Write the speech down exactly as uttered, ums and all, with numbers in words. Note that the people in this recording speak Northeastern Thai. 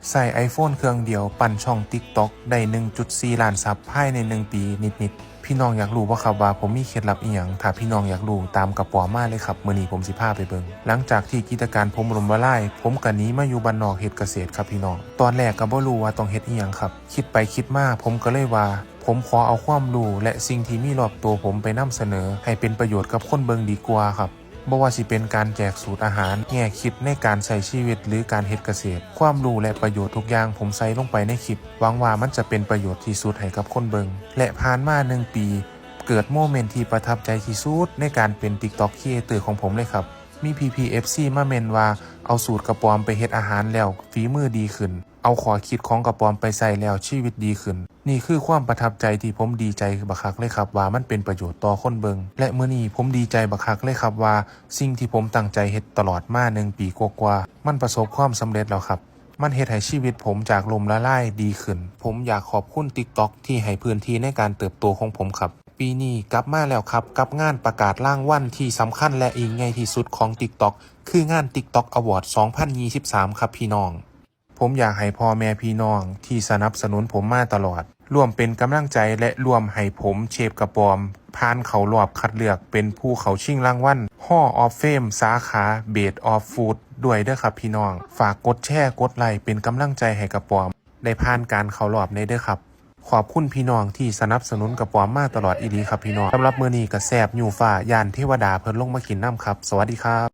ใช้ iPhone เครื่องเดียวปั่นช่อง TikTok ได้ หนึ่งจุดสี่ ล้านซับภายใน หนึ่ง ปีนิดๆ พี่น้องอยากรู้บ่ครับว่าผมมีเคล็ดลับอีหยัง ถ้าพี่น้องอยากรู้ตามกระป๋อมมาเลยครับ มื้อนี้ผมสิพาไปเบิ่ง หลังจากที่กิจการผมล่มละลาย ผมก็หนีมาอยู่บ้านนอกเฮ็ดเกษตรครับพี่น้อง ตอนแรกก็บ่รู้ว่าต้องเฮ็ดอีหยังครับ คิดไปคิดมาผมก็เลยว่า ผมขอเอาความรู้และสิ่งที่มีรอบตัวผมไปนำเสนอ ให้เป็นประโยชน์กับคนเบิ่งดีกว่าครับ บ่ว่าสิเป็นการแจกสูตรอาหาร แง่คิดในการใช้ชีวิต หรือการเฮ็ดเกษตร ความรู้และประโยชน์ทุกอย่างผมใส่ลงไปในคลิป หวังว่ามันจะเป็นประโยชน์ที่สุดให้กับคนเบิ่ง และผ่านมา หนึ่ง ปี เกิดโมเมนต์ที่ประทับใจที่สุดในการเป็น TikTok Creator ของผมเลยครับ มีพี่ๆ เอฟซี มาเม้นว่า เอาสูตรกระป๋อมไปเฮ็ดอาหารแล้วฝีมือดีขึ้น เอาข้อคิดของกระป๋อมไปใช้แล้วชีวิตดีขึ้น นี่คือความประทับใจที่ผมดีใจบักคักเลยครับว่ามันเป็นประโยชน์ต่อคนเบิ่ง และมื้อนี้ผมดีใจบักคักเลยครับว่าสิ่งที่ผมตั้งใจเฮ็ดตลอดมา หนึ่ง ปีกว่าๆ มันประสบความสำเร็จแล้วครับ มันเฮ็ดให้ชีวิตผมจากล่มละลายดีขึ้น ผมอยากขอบคุณ TikTok ที่ให้พื้นที่ในการเติบโตของผมครับ ปีนี้กลับมาแล้วครับ กับงานประกาศรางวัลที่สำคัญและยิ่งใหญ่ที่สุดของ TikTok คืองาน TikTok Award สองพันยี่สิบสาม ครับพี่น้อง ผมอยากให้พ่อแม่พี่น้องที่สนับสนุนผมมาตลอด ร่วมเป็นกำลังใจและร่วมให้ผมเชฟกระป๋อม ผ่านเข้ารอบคัดเลือกเป็นผู้เข้าชิงรางวัล Hall of Fame สาขา Best of Food ด้วยเด้อครับพี่น้อง ฝากกดแชร์ กดไลค์เป็นกำลังใจให้กระป๋อม ได้ผ่านการเข้ารอบแหน่เด้อครับ ขอบคุณพี่น้องที่สนับสนุนกระป๋อมมาตลอดอีหลีครับพี่น้อง สำหรับมื้อนี้ก็แซ่บยูฟ้า ย้านเทวดาเพิ่นลงมากินนำครับ สวัสดีครับ